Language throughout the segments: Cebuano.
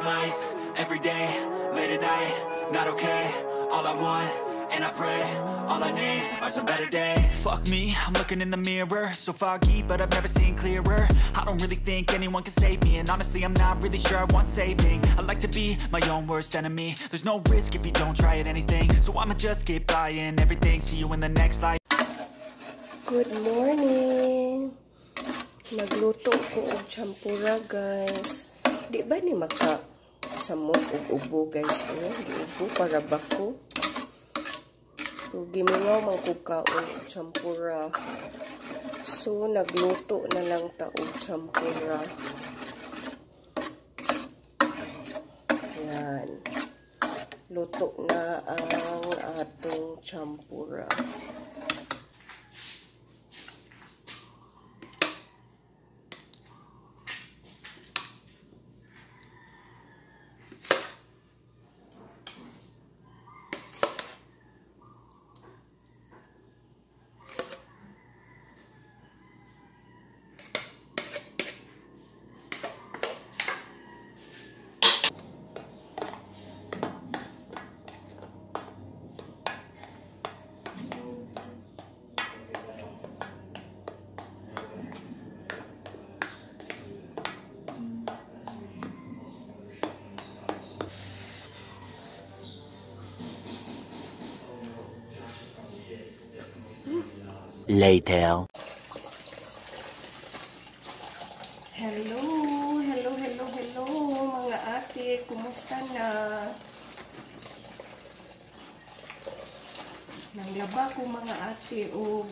Living life every day, late at night, not okay. All I want, and I pray, all I need are some better days. Fuck me, I'm looking in the mirror, so foggy, but I've never seen clearer. I don't really think anyone can save me, and honestly, I'm not really sure I want saving. I like to be my own worst enemy. There's no risk if you don't try at anything, so I'ma just keep buying everything. See you in the next life. Good morning. Nagluto ko og champura, guys. Di ba ni maka samot og ubo, guys? Oh, giubo para bako. So, gimingaw man kog kaon og champura. So, nagluto na lang ta og champura. Yan. Luto na ang atong champura. Later. Hello, hello, hello, hello mga ate. Kumusta na? Nanglaba ko mga ate o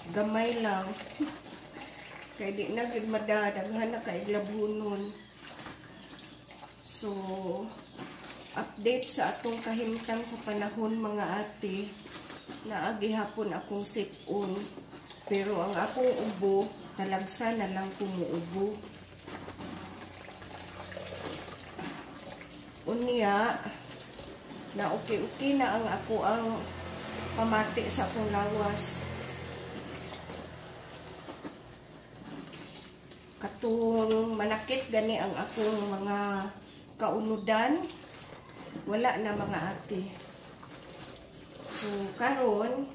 gamay lang. Kay di na gid madadaghan na kay labhunon. So, update sa atong kahimtang sa panahon mga ate. Naagi hapon akong sipon, pero ang akong ubo talagsa na lang kumuubo. Unya na okay-okay na ang ako ang pamati sa akong lawas. Katong manakit gani ang akong mga kaunudan, wala na mga ate. So, karon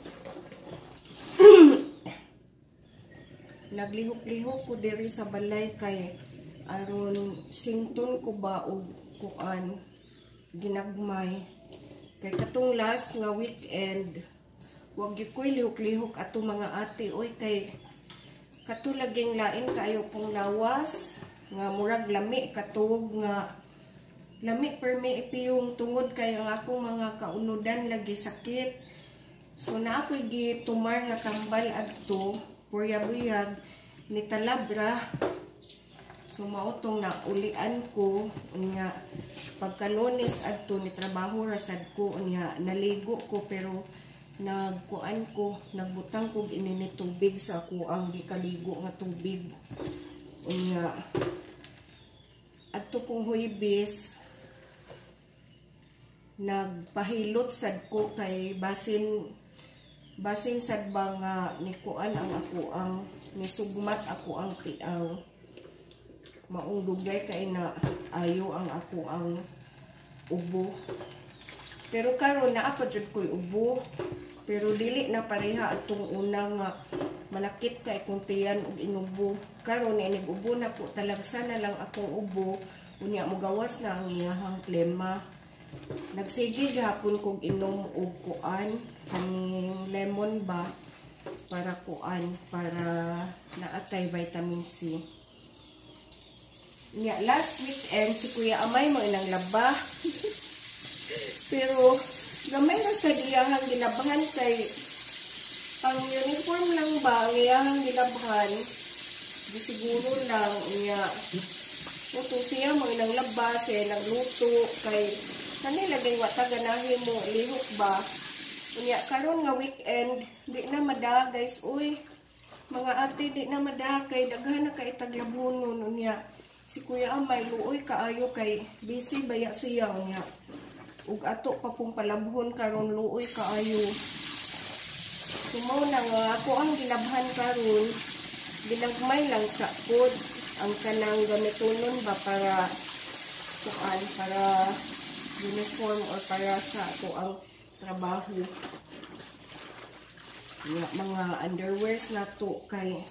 naglihok-lihok ko diri sa balay kay aron sington ko ba og kuan ginagmay. Kay katong last nga weekend, wag gyud koy lihok-lihok ato mga ate oy kay katulaging lain kaayo kong lawas nga murag lami katuog nga lami permi ipiyong tungod kay ang akong mga kaunudan lagi sakit. So na ako'y gitumar nga tambal adto purya-buyag ni talabra. So mao tong naulian ko unya pagka Lunes adto ni trabaho ra sad ko unya naligo ko pero nagkuan ko nagbutang kog inini tubig sa ako ang gikaligo nga tubig. Unya adto kong Huwebes nagpahilot sad ko kay basin sad ba nga nikuan ang ako ang nisugmat ako ang tiang maong dugay kay na ayo ang ako ang ubo. Pero karon naa pa jud koy ubo, pero dili na pareha atong una nga malakit kay kung tiyan og inubo. Karon inig ubo na po talagsa na lang akong ubo, unya mogawas na ang iyahang plema. Nagsige gahapon kog inom og kuan kaning lemon ba para kuan para naatay vitamin C. Nya last weekend si Kuya Amay mo inang laba. Pero gamay ra sa iyahang gilabhan kay pang uniform lang ba ang iyahang gilabhan. Di siguro lang unya. Uto siya mo inang laba siya nagluto kay kanila lagay wa ta ganahi mo lihok ba. Unya karon nga weekend di na mada guys uy. Mga ate di na mada kay daghan na kay taglabonon unya. Si Kuya Amay luoy kaayo kay busy baya siya unya. Ug ato pa pong palabhon karon luoy kaayo. Mao na nga ako ang gilabhan karon ginagmay lang sa pod ang kanang gamitonon ba para kuan, para uniform or para sa ato ang trabaho. Nga, mga underwears na to kay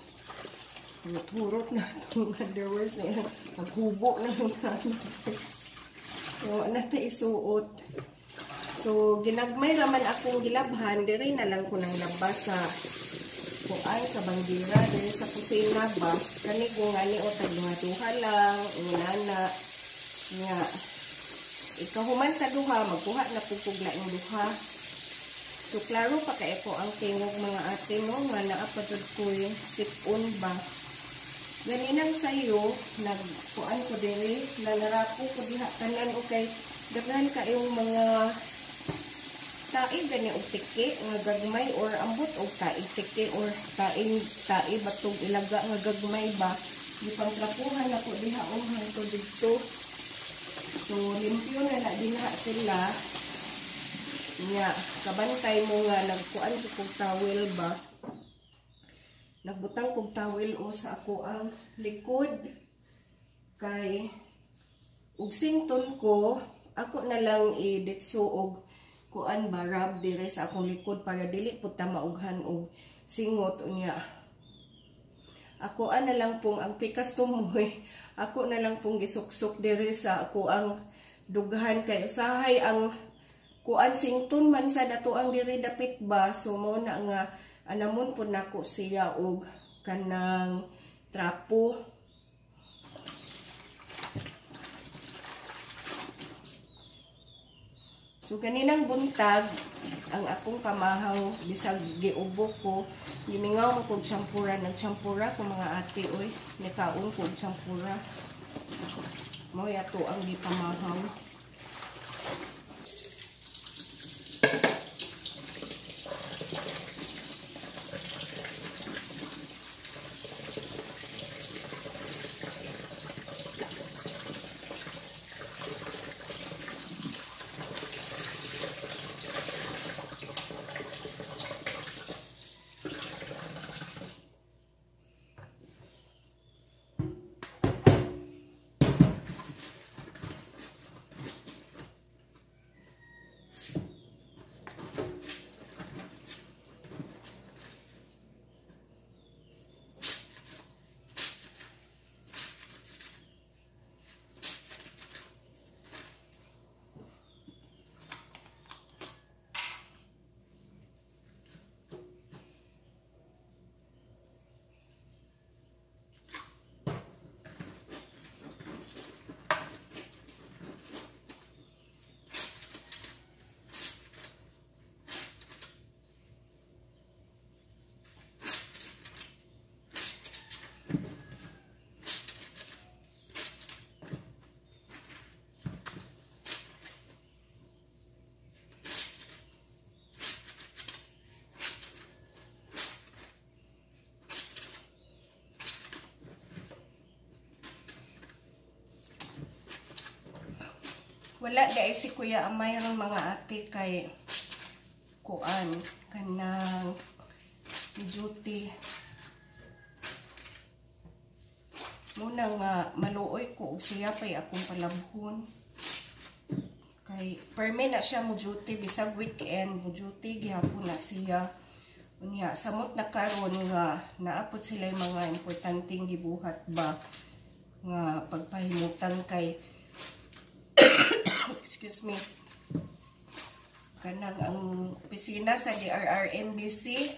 hurot na itong underwears na yan. Naghubo na yung underwears. So, na ta isuot. So, ginagmay raman akong gilabhan. Dire na lang ko nang labas sa kuan, sa bandira. Dire sa kusina ba. Kani ko nga ni o tagduha-duha lang. Inana. Nga. Ikahuman sa duha, magkuha na po kog laing duha. So, klaro pa kay ko ang tingog mga ate no, nga naa pa jud ko'y sipon ba. Ganinang sayo, nagkuan ko diri, nanarapo ko diha tanan okay. Daghan kayong mga tae gani og tiki nga gagmay or ambot og tae tiki or tae tae batog ilaga nga gagmay ba. Gipangtrapuhan nako diha og hangtod didto. So limpyo na na dinha sila. Nya kabantay mo nga nagkuan ko kog towel ba. Nagbutang kog towel o sa ako ang likod kay ug sington ko ako na lang i-ditso og kuan ba rub dire sa akong likod para dili pud ta maughan og singot. Unya ako na lang pong ang pikas tumoy, ako na lang pong gisuksok dire sa ako ang dughan kay usahay ang kuan sington man sa dato ang dire dapit ba. So mo na nga anamon pud nako siya og kanang trapo. So kaninang buntag ang akong pamahaw bisag giubo ko, gimingaw mo kog champura, nagchampura ko mga ate oy, nikaon kog champura. Mao yato ang gipamahaw. Wala dai si Kuya Amay ron mga ate kay kuan kanang duty. Muna nga maluoy ko og siya pay akong palabhon. Kay perme na siya mo duty bisag weekend mo duty gihapon na siya. Unya samot na karon nga naapot sila yung mga importanteng gibuhat ba nga pagpahimutan kay excuse me, kanang ang opisina sa DRRMBC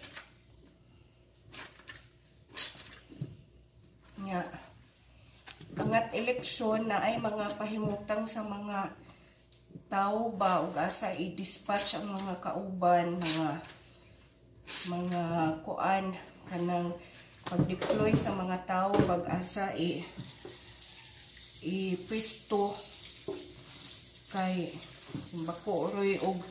nya angat eleksyon na ay mga pahimutang sa mga tao ba ug asa i-dispatch ang mga kauban, mga kuan kanang pag-deploy sa mga tao bag asa i-pwesto kay simbako roy og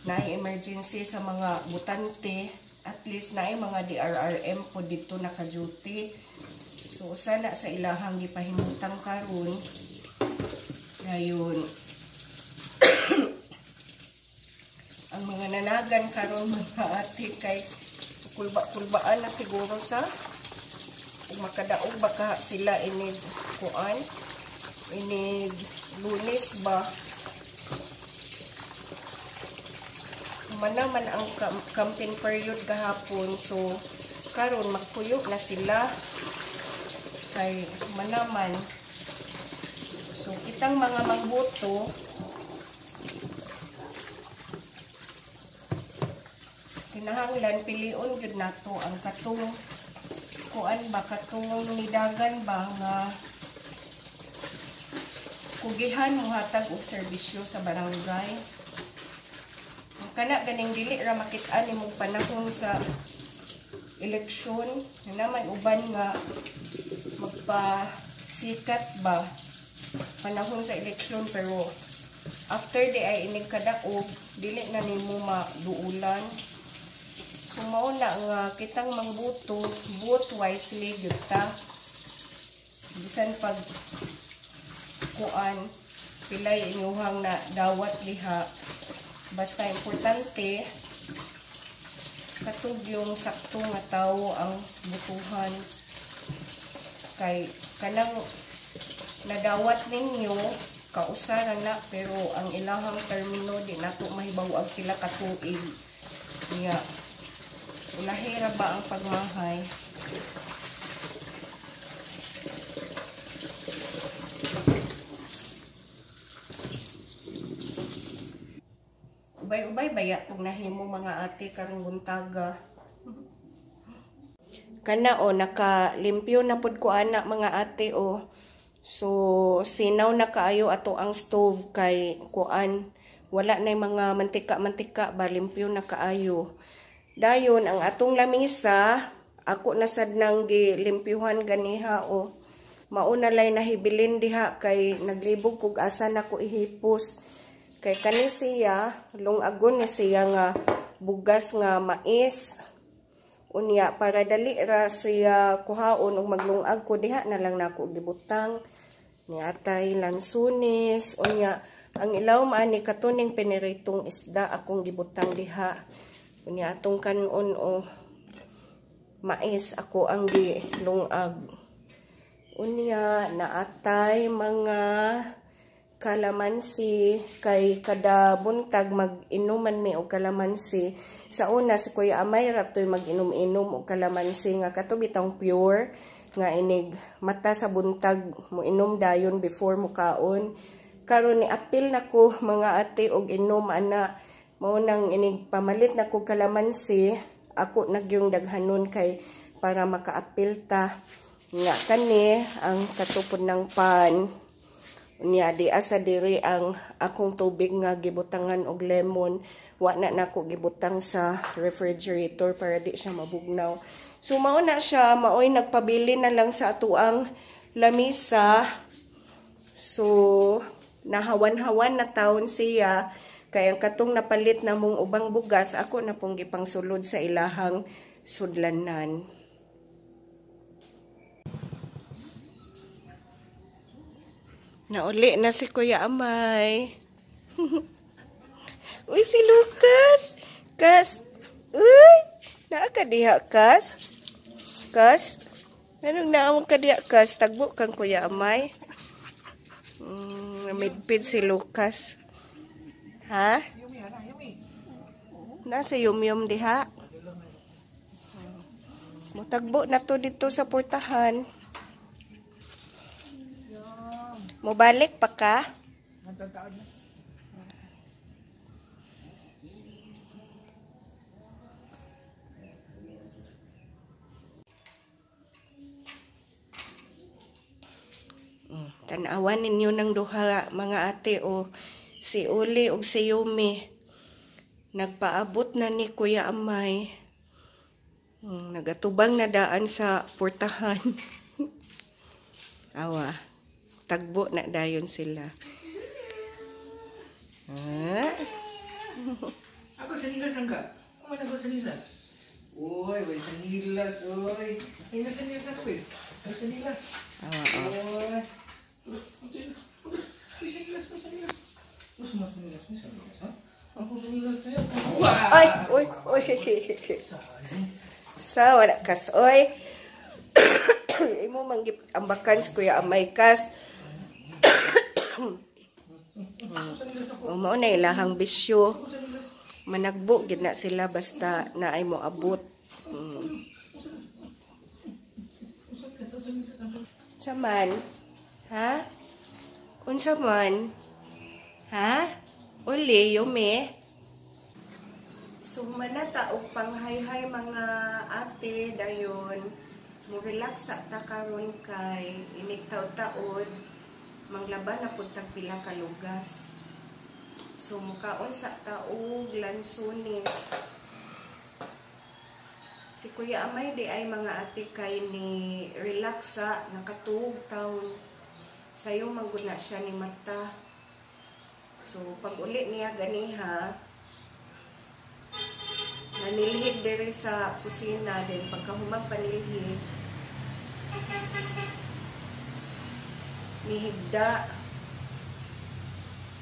naay emergency sa mga butante, at least naay mga DRRM po dito naka-duty. So sana sa ilahang gipahimutang karon dayon ang mga nanagan karon mga ate kay kulba-kulbaan na siguro sa ug makadaog baka sila inig kuan inig Lunes ba? Mana man ang campaign period gahapon, so karon magpuyo na sila kay manaman. So kitang mga mangboto kinahanglan pilion gyud nato ang katong kuan ba, katong nidagan ba nga kugihan mohatag og serbisyo sa barangay. Kana ganing dili ra makit-an nimong panahon sa eleksyon na naman uban nga magpasikat ba panahon sa eleksyon, pero after di ay inig kadaog dili na nimo maduulan. So mao na nga kitang mangboto, vote wisely gyud ta. Bisan pag kuan pilay inyuhang na dawat diha, basta importante katug yung sakto nga tawo ang butuhan kay kanang nadawat ninyo kausa ra na, pero ang ilahang termino di nato mahibaw-ag pila ka tuig. Nya ulahi ra ba ang pagmahay. Ubay-ubay baya kung nahimo mga ate karong buntaga. Kana o nakalimpyo na pud ko ana mga ate o. So sinaw na kaayo ato ang stove kay kuan wala nay mga mantika-mantika ba, limpyo na kaayo. Dayon ang atong lamisa ako na sad nang gilimpyuhan ganiha o. Mauna lay nahibilin diha kay naglibog kog asa nako ihipos. Kay kani siya, lungagon ni siya nga bugas nga mais. Unya para dali ra siya kuhaon og maglungag ko diha na lang nako gibutang ni atay lansunis. Unya ang ilaw maani katuning piniritong isda akong gibutang diha. Unya atong kanon o mais ako ang gilungag. Unya naatay mga kalamansi kay kada buntag mag-inuman mi og kalamansi. Sa una si Kuya Amay ra toy mag-inom-inom og kalamansi nga kato bitang pure nga inig mata sa buntag mo inom dayon before mukaon. Karon ni apil nako mga ate og inom ana, mao nang inig pamalit nako kalamansi ako nagyong daghanon kay para makaapil ta. Nga kani ang katupod ng pan. Unya di asa diri ang akong tubig nga gibutangan og lemon. Wa na nako gibutang sa refrigerator para di siya mabugnaw. So mao na siya, maoy nagpabili na lang sa atuang lamisa. So nahawan-hawan na taon siya kay ang katong napalit na mong ubang bugas ako na pong gipangsulod sa ilahang sudlanan. Nauli na si Kuya Amay. Uy, si Lucas. Kas. Uy, naa ka diha, Kas? Kas? Anong naamang ka diha, Kas? Tagbo kang Kuya Amay. Midpid si Lucas. Ha? Nasa yum-yum diha. Mutagbo na to dito sa portahan. Mubalik pa ka? Tanawan ninyo ng duha mga ate o si Uli o si Yumi. Nagpaabot na ni Kuya Amay. Nagatubang na daan sa portahan. Awa. Tagbo na dayon sila. Ha? Ako sa nilas lang ka. Kuman ako sa nilas. Uy, way sa nilas, uy. Ay, nasa nilas ako eh. Nasa nilas. Awa, uy. Uy, sa nilas, uy, sa nilas. Uy, sa nilas, uy, sa nilas, ha? Ako sa nilas, Ay, uy, uy. Sa, wala kas, uy. Imo manggip ambakan si Kuya Amay kas. O mao na ilahang bisyo. Managbo gid na sila basta naay mo abot. Saman? Ha? Unsa man? Ha? Uli, yumi? So, manata og panghayhay mga ate, dayon, mo relax sa ta karon kay inig taud-taod, manglaban na pud tag pila ka lugas. So, mukaon sa taog lansones. Si Kuya Amay di ay mga ate kay ni relax sa nakatuog taon. Sayo manggod na siya ni mata. So, pag uli niya ganiha, nanilhig diri sa kusina, then pagkahumag panilhig, nihigda.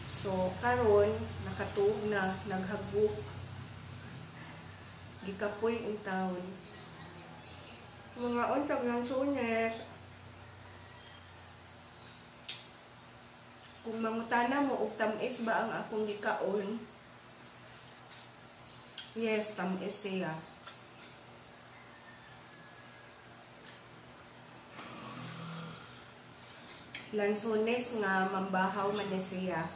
So, karon nakatuog na, naghagok. Gikapoy in town. Mga untag ng sunes. Kung mangutana mo og tamis ba ang akong gikaon? Yes, tamis siya. Lansones nga mambahaw man ni siya.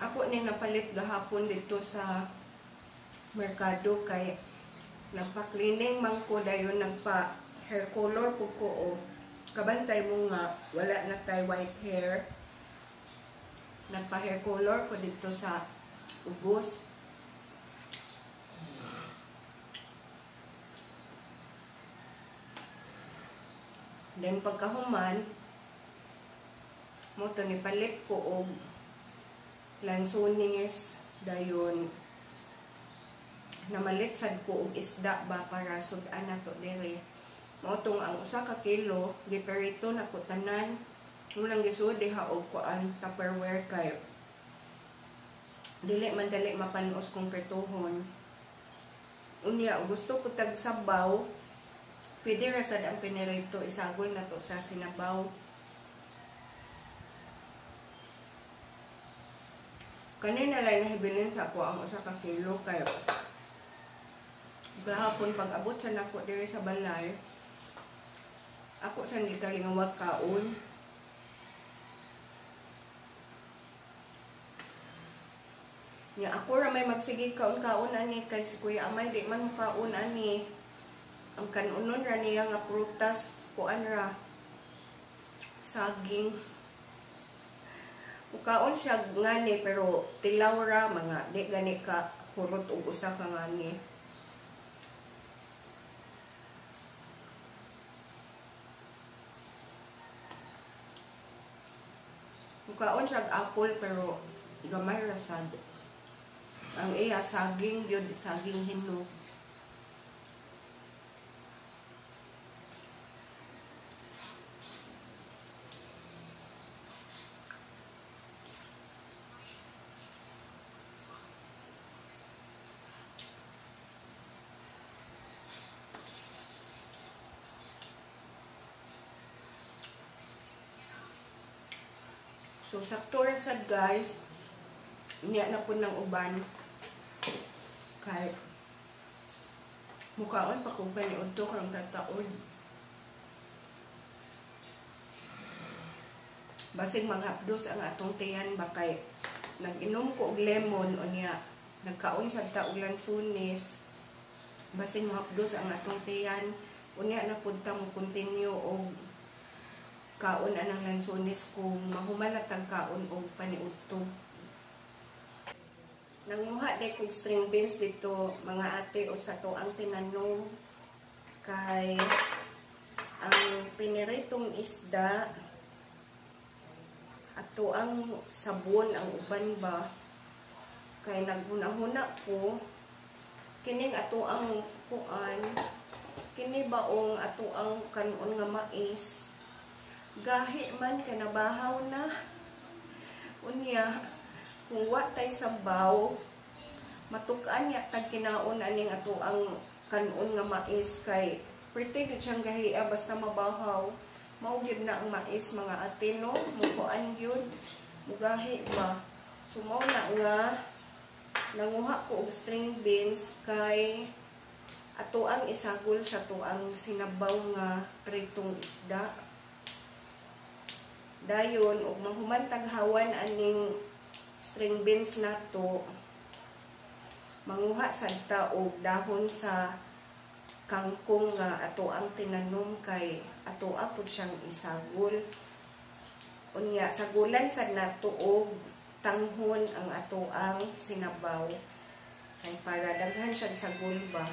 Ako ning napalit gahapon dito sa merkado kay nagpa-cleaning man ko dayon, nagpa hair color po ko o kabantay mo nga wala na tay white hair. Nagpa hair color ko dito sa ubos. Then pagkahuman mo to ni palit ko og lansones, dayon namalit sad ko og isda ba para sud-an nato diri. Mao tong ang usa ka kilo giperito na ko tanan. Unang gisuod diha og kuan Tupperware kay dili man dali mapanos kung prituhon. Unya gusto ko tag sabaw, pwede ra sad ang pinirito, isagol na to sa sinabaw. Kanina lang nahibilin sa ako ang usa ka kilo kay gahapon pag abot sa nako diri sa balay, ako sa gikalingawag kaon. Nya ako ra may magsige kaon-kaon ani kay si Kuya Amay di man kaon ani. Ang kanunon ra niya nga prutas kuan ra saging. Mukaon siya ngani pero tilaw ra mga di gani ka hurot og usa ka ngani. Mukaon siya apple pero gamay ra sad. Ang iya saging gyud, saging hinog. So, sakto ra sad guys. Niya na po ng uban. Kay mukaon pa kung paniudto karong tataon. Basig maghapdos ang atong tiyan ba kay nag-inom ko og lemon unya nagkaon sad ta og lansones. Basig mahapdos ang atong tiyan unya na pud ta mo continue og kaon anang lansones kung mahuman na tag kaon og paniudto. Nanguha day kog string beans dito mga ate o sa to ang tinanom kay ang piniritong isda ato ang sabon ang uban ba kay naghuna-huna ko kining ato ang kuan kini baong ato ang kanon nga mais gahi man kanabahaw na. Unya kung wa tay sabaw Matuk-an ya tag kinaon aning ato ang kanon nga mais kay perti gyud siyang gahia basta mabahaw. Mao gyud na ang mais mga ate no, mukuan gyud, mugahi ba. So mao na nga nanguha ko og string beans kay ato ang isagol sa tuang sinabaw nga pritong isda. Dayon og mahuman taghawan aning string beans nato, manguha sad ta og dahon sa kangkong nga ato ang tinanom kay ato pud siyang isagol. Unya sagulan sad nato og tanghon ang ato ang sinabaw kay para daghan siyang sagol ba.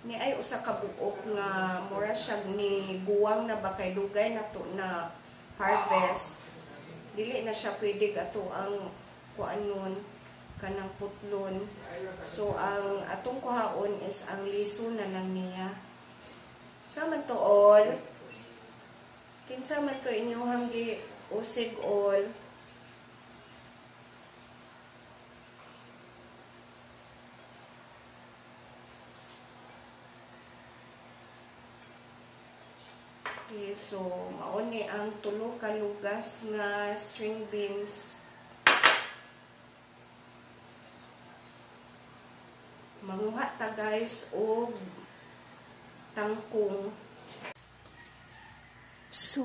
Ni ay usa ka buok nga mura siya ni guwang na ba kay dugay na to na harvest. Dili na siya pwede ato ang kuanon kanang putlon. So ang atong kuhaon is ang liso na lang niya. Sa man to all? Kinsa man to inyuhang gi usig all? Okay, so mao ni ang tulo ka lugas nga string beans. Manguha ta guys og tangkong. So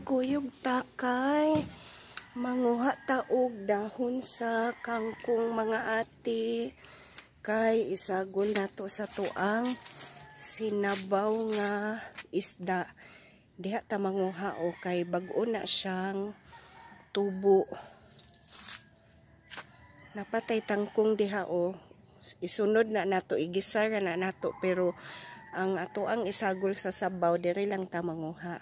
kuyog ta kay manguha ta og dahon sa kangkong mga ate kay isagol nato sa tuang sinabaw nga isda. Diha ta manguha o kay bag-o na siyang tubo. Napatay tangkong diha o. Isunod na nato, igisara na nato, pero ang ato ang isagol sa sabaw diri lang ta manguha.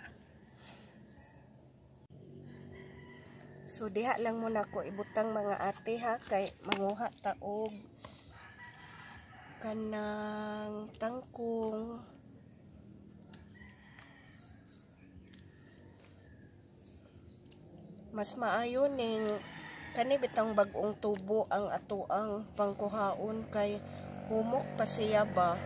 So diha lang muna ko ibutang mga ate ha kay manguha ta og kanang tangkong. Mas maayo ning kani bitang bag-ong tubo ang ato ang pangkuhaon kay humok pa siya ba.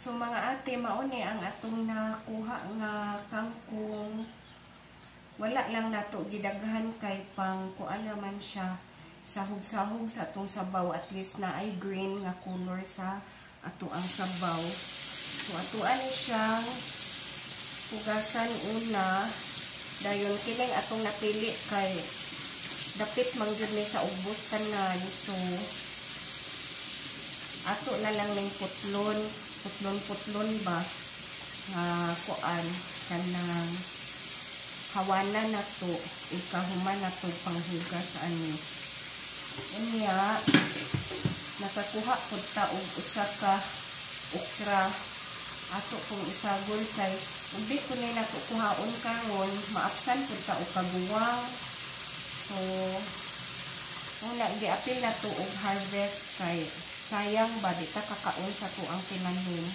So mga ate, mao ni ang atong nakuha nga kangkong. Wala lang nato gidaghan kay pang kuan raman siya, sahog-sahog sa atong sabaw, at least na ay green nga color sa ato ang sabaw. So atoan siyang hugasan una, dayon kining atong napili kay dapit man gyud ni sa ubos tanan. So ato na lang ning putlon, putlon-putlon ba nga kuan kanang hawanan na to, ikahuman na to panghugas ani. Unya nakakuha pud ta og usa ka okra ato pong isagol kay ug di ko ni nato kuhaon karon, maapsan pud ta og kaguwang. So una giapil na to og harvest kay sayang ba di ta kakaon sa tuang tinanim.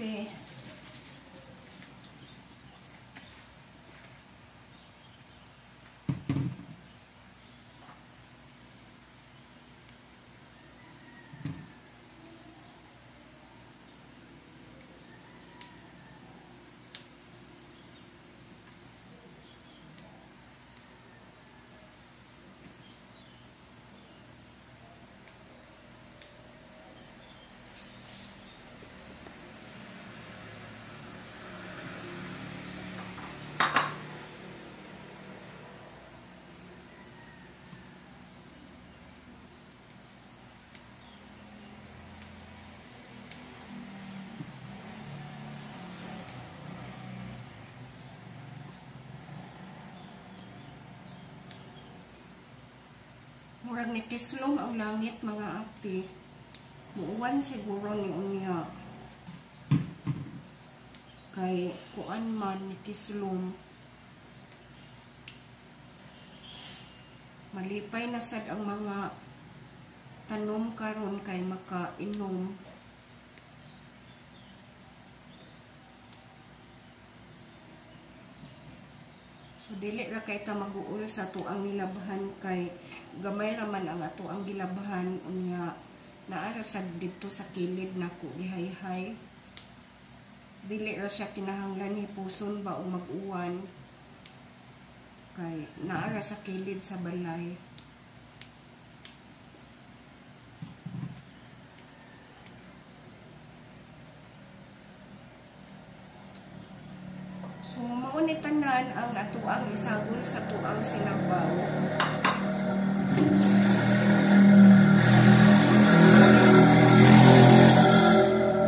Okay. Murag ni kislom ang langit mga ate. Muuwan siguro ni unya. Kay kuan man ni kislom. Malipay na sad ang mga tanom karon kay makainom. So dili ra kay ta mag-uol sa tuang nilabhan kay gamay ra man ang ato ang gilabhan unya naa ra sad didto sa kilid nako gihayhay. Dili ra siya kinahanglan hipuson ba o mag-uwan kay naa ra sa kilid sa balay. So mao ni tanan ang atuang isagol sa tuang sinabaw.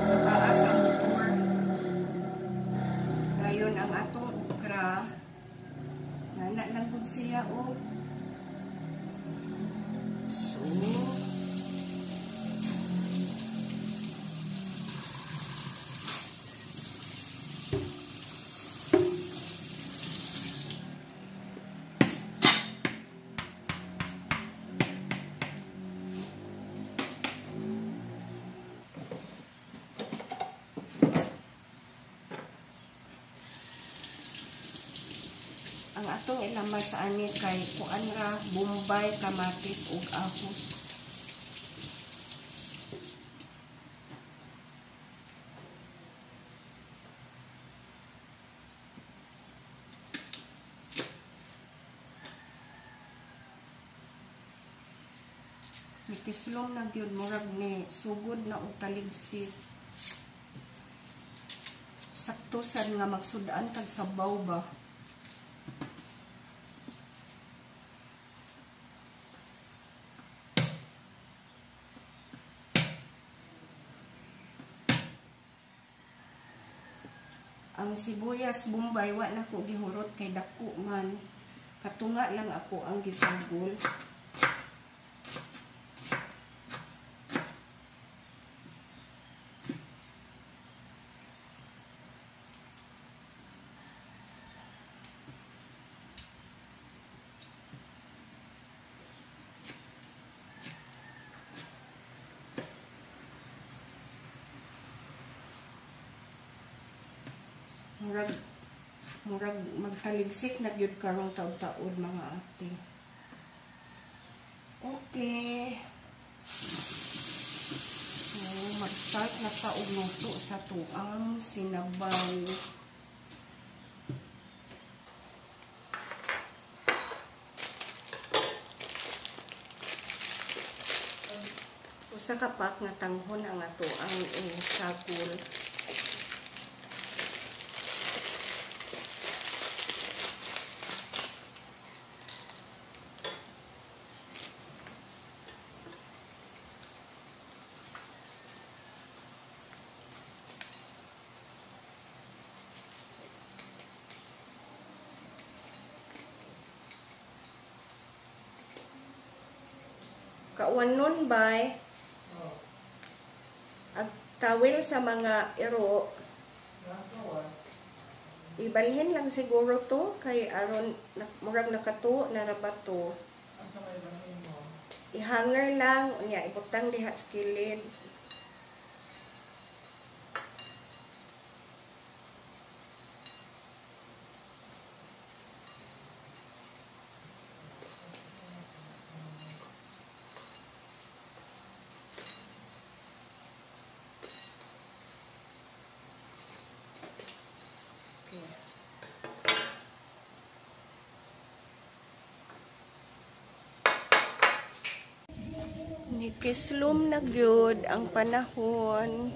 Sa taas ang motor. Ngayon ang atong okra. Nana lang gud siya oh. So ang atong ilamas ani kay kuan ra bombay, kamatis ug ahos. Mikislom na gyud murag ni sugod na og taligsik. Sakto sad nga magsud-an kag sabaw ba. Ang sibuyas bombay wa na ko gihurot kay dako man. Katunga lang ako ang gisagol. Murag magtaligsik na gyud karong taud-taud mga ate. Okay. So mag-start na ta og luto sa tuang sinabaw. Usa ka pack nga tanghon ang ato ang isagol. Kauan nun bay. Oh. Ag tawil sa mga iro. Ibalhin lang siguro to kay aron murag nakatuo na ra ba to. Ihanger lang unya ibutang diha sa kilid. Nikislom na gyud ang panahon.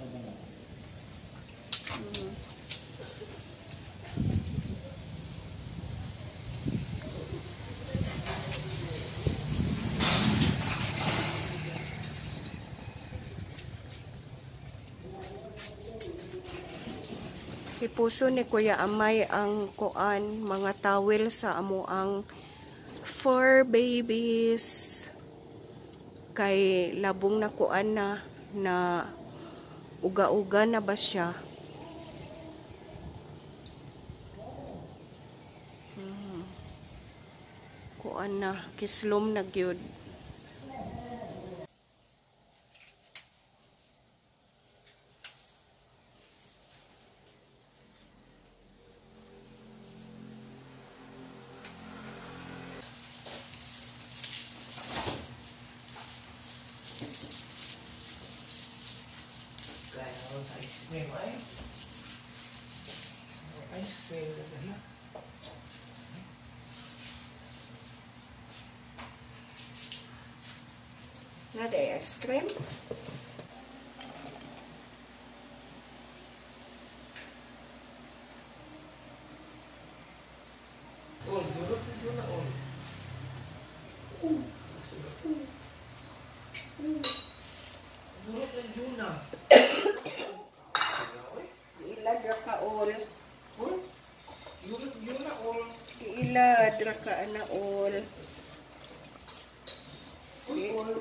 Gipuso ni Kuya Amay ang kuan mga tawel sa amoang 4 babies kay labong na kuan na na uga-uga na ba siya. Kuan na kislom na gyud. Ice cream, ay. Ice cream. Nada ice cream? Oh, durot na na on. Durot na Juna. Ilad ra ka all. Durot Juna all. Ilad ra ka ana all.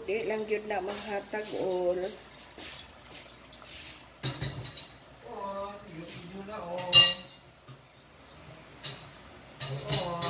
Di lang gyud na manghatag all. Oh, durot Juna all. Oh.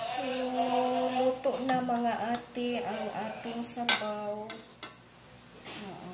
So, luto na mga ate ang atong sabaw. Oo.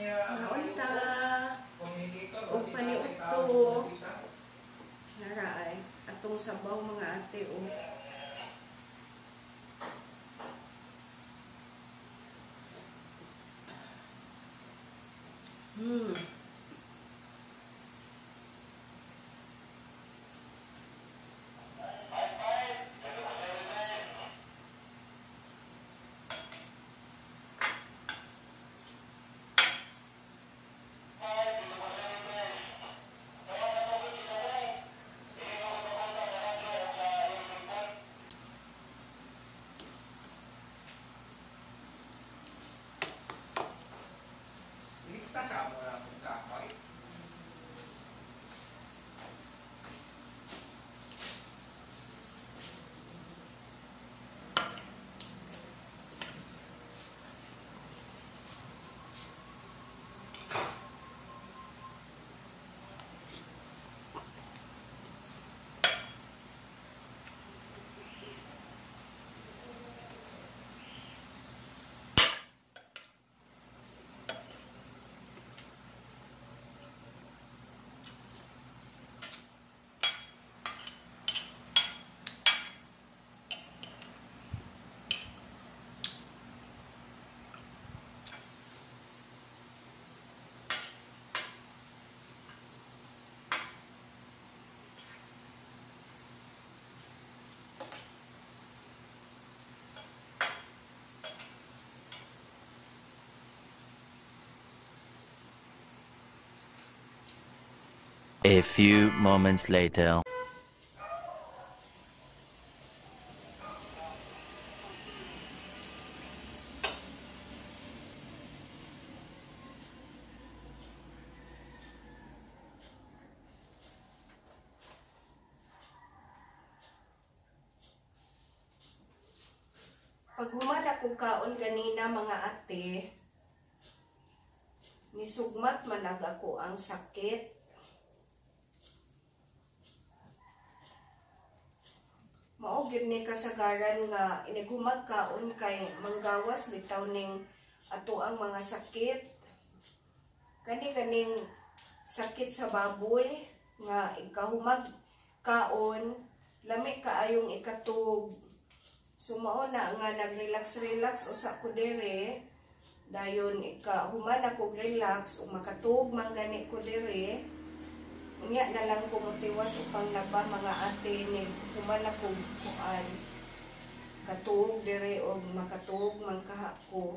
Naunta o paniudto. Naraay atong sabaw mga ate o. A few moments later. Pag human ako kaon ganina mga ate, nisugmat man ako ang sakit. Mao gyud ni kasagaran nga inigumag kaon kay manggawas bitaw ning ato ang mga sakit. Kani ganing sakit sa baboy nga ikahumag kaon, lami kaayong ikatug. So mao na nga nag-relax-relax usa ko dere, dayon ikahuman ako relax ug makatuog man gani ko dere. Unya na lang ko motiwas upang laba mga ate ni human ako kuan katuog dere og makatuog man kaha ko.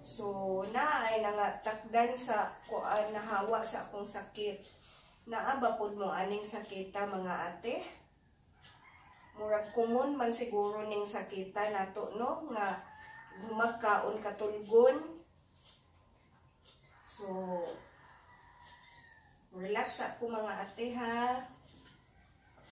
So naay na nga takdan sa kuan nahawa sa akong sakit. Naa ba pud mo aning sakita mga ate? Murag common man siguro ning sakita nato no nga gumagkaon katulgon. So relax ako mga ate ha.